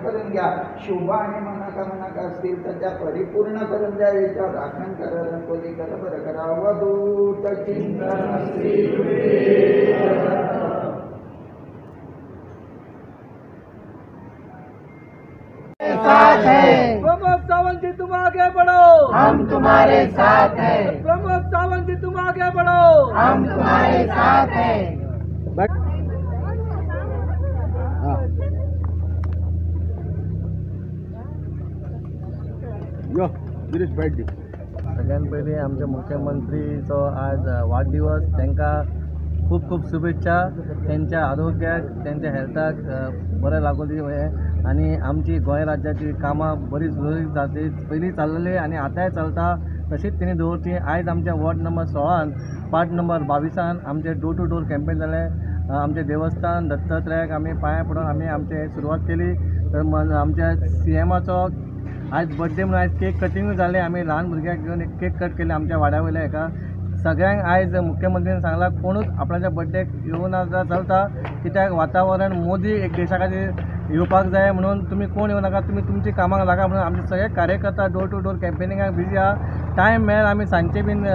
करून घ्या. शुभ आणि मनाकामना असतील तर त्या परिपूर्ण करून द्या. याच्या राखण करा, रंगोली करा, बरं करा. अवधूत चिंतन श्री साथ है. प्रमोद सावंत जी तुम आगे बढ़ो, हम तुम्हारे साथ हैं. प्रमोद सावंत जी तुम आगे बढ़ो, हम तुम्हारे साथ हैं. गिरीश बैठ दी. सगळ्यात पयलीं आमचे मुख्यमंत्रीचो आज वाडदिवस, तांकां खूब खूब शुभेच्छा. तेंच्या आरोग्याक, तेंच्या हेल्थाक बरें लागूं दी हें. आनी आमची गोंय राज्याची कामां बरी सुरळीत जातली, पयलीं चल्लेली आनी आतांय चलता तशीच तेणी दवरची. आयज आमच्या वॉर्ड नंबर 16 पार्ट नंबर 22 आमचे डोर टू डोर कॅम्पेन जालें. आमचें देवस्थान दत्तात्रयाक आमी पांयां पडून आमी आमचें सुरवात केली. तर आमच्या सीएमाचो आयज बड्डे म्हणून आयज केक कटिंगूय जालें. आमी ल्हान भुरग्यांक घेवन एक केक कट केले आमच्या वाड्या वयल्या हेका. सगळ्यांक आयज मुख्यमंत्र्यान सांगलां कोणूच आपणाच्या बड्डेक येवना जाल्यार चलता, कित्याक वातावरण मोदी एक देशा खातीर येवपाक जाय म्हणून तुमी कोण येवं नाका, तुमी तुमची कामाक लागा म्हणून आमचे सगळे कार्यकर्ता डोर टू डोर कॅम्पेनिंगाक बिजी आहा. टायम मेळ्यार आमी सांजचे बीन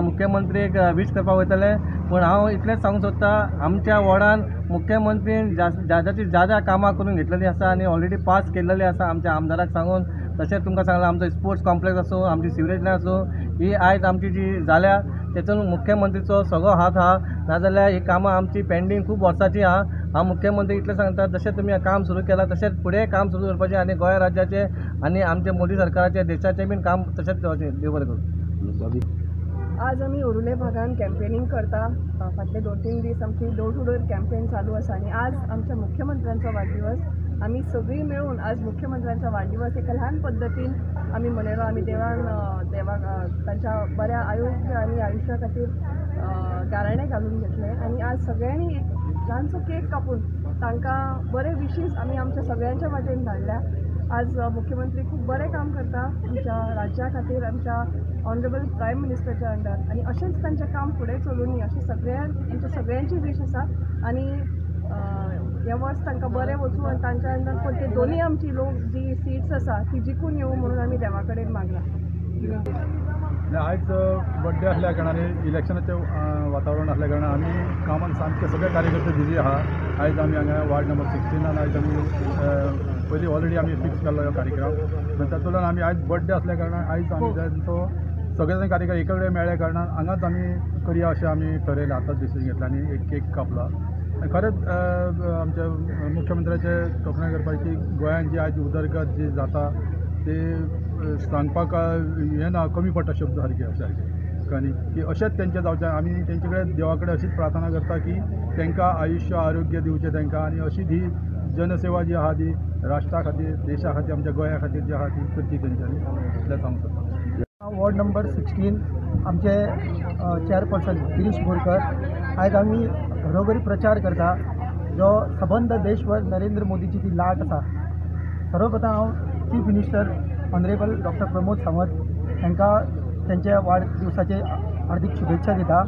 मुख्यमंत्रीक वीश करपाक वयतले. पूण हांव इतलेंच सांगूंक सोदता, आमच्या वॉर्डान मुख्यमंत्रीन जादाची जादा कामां करून घेतलेलीं आसा आनी ऑलरेडी पास केल्लेली आसा आमच्या आमदाराक सांगून. तशेंच तुमकां सांगलां आमचो स्पोर्ट्स कॉम्प्लेक्स आसूं, आमची सिवरेज लायन आसूं, ही आयज आमची जी जाल्या तेतून मुख्यमंत्रीचो सगळो हात आहा. नाजाल्यार ही कामां आमची पेंडींग खूब वर्सांची आहा. हांव मुख्यमंत्री इतलें सांगता, जशें तुमी काम सुरू केलां तशेंच फुडें काम सुरू करपाचें आनी गोंय राज्याचें आनी आमचे मोदी सरकाराचें देशाचें बीन काम तशेंच जावचें. देव बरें करूं. आज आमी ओरुले भागान कॅम्पेनिंग करता. फाटले 2-3 दीस आमची डोर टू डोर कॅम्पेन चालू आसा आनी आज आमच्या मुख्यमंत्र्यांचो वाडदिवस. आमी सगळीं मेळून आज मुख्यमंत्र्यांचो वाडदिवस एका ल्हान पद्दतीन आमी मनयलो. आमी देवान देवाक तांच्या बऱ्या आरोग्य आनी आयुश्या खातीर गाराणें घालून घेतलें आनी आज सगळ्यांनी एक ल्हानसो केक कापून तांकां बरे विशीस आमी आमच्या सगळ्यांच्या वाटेन धाडल्या. आज मुख्यमंत्री खूब बरें काम करता आमच्या राज्या खातीर, आमच्या ऑनरेबल प्रायम मिनिस्टरच्या अंडर, आनी अशेंच तांचें काम फुडें चलुनी अशें सगळ्यां आमच्या सगळ्यांची वीश आसा. आनी हें वर्स तांकां बरें वचूं आनी तांच्या अंडर पण ते दोनूय आमची लोक जी सीट्स आसा ती जिखून येवं म्हणून आमी देवा कडेन मागलां. आयज बड्डे आसल्या कारणान इलेक्शनाचें वातावरण आसल्या कारणान आमी कामान सामके सगळे कार्यकर्ते बिजी आहा. आयज आमी हांगा वार्ड नंबर 16 आयज आमी पयलीं ऑलरेडी आमी फिक्स केल्लो हो कार्यक्रम. तातूंतल्यान आमी आयज बड्डे आसल्या कारणान आयज आमी तांचो सगळे जाण कार्यकर्ते एका कडेन मेळ्ळ्या कारणान हांगाच आमी करया अशें आमी ठरयलें. आतांच डिसिजन घेतलें आनी एक केक कापला. खरेंच आमच्या मुख्यमंत्र्याचें तोखणाय करपाची, गोंयांत जी आयज उदरगत जी जाता ते सांगपाक हें ना, कमी पडटा शब्द सारके अशें सारकें आनी की अशेंच तेंचें जावचें. आमी तेंचे कडेन देवा कडेन अशीच प्रार्थना करता की तांकां आयुश्य आरोग्य दिवचें तांकां आनी अशीच ही जनसेवा जी आहा ती राष्ट्रा खातीर, देशा खातीर, आमच्या गोंया खातीर जी आहा ती करची तेंच्यांनी, इतलेंच सांगूंक सोदता. वॉर्ड नंबर 16 आमचे चेअरपर्सन गिरीश बोरकर आयज आमी घरोघरी प्रचार करता. जो सबंद देशभर नरेंद्र मोदीची ती लाट आसा. सर्वप्रथम हांव chief minister honourable doctor Pramod Sawant हांकां तेंच्या वाडदिवसाचे हार्दीक शुभेच्छा दिता.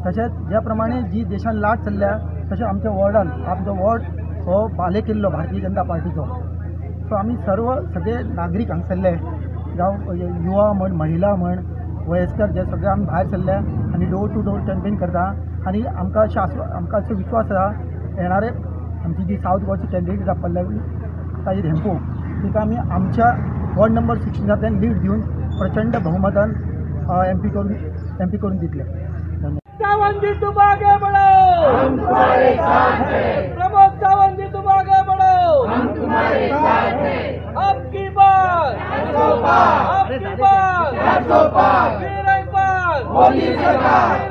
तशेंच ज्या प्रमाणे जी देशान लाट चल्ल्या तशें आमच्या वॉर्डान, आमचो वॉर्ड हो बालेकिल्लो भारतीय जनता पार्टीचो. सो आमी सर्व सगळे नागरीक हांगसरले, जावं युवा म्हण, महिला म्हण, वयस्कर जे सगळे आमी भायर सरल्या आनी डोर टू डोर कॅम्पेन करता. आनी आमकां अशें आमकां असो विश्वास आसा येणारे आमची जी सावथ गोवाची कॅन्डिडेट आसा पल्लवी ताजी धेंपो, तिका आमी आमच्या वॉर्ड नंबर 16 लीड दिवन प्रचंड बहुमतान एम पी करून दितले. सावंत जी तुम आगे बढ़ो, हम तुम्हारे साथ हैं. प्रमोद सावंत जी तुम आगे बढ़ो, हम तुम्हारे साथ हैं. अब की बार, 405, अब की बार, 405, फिर एक बार मोदी सरकार.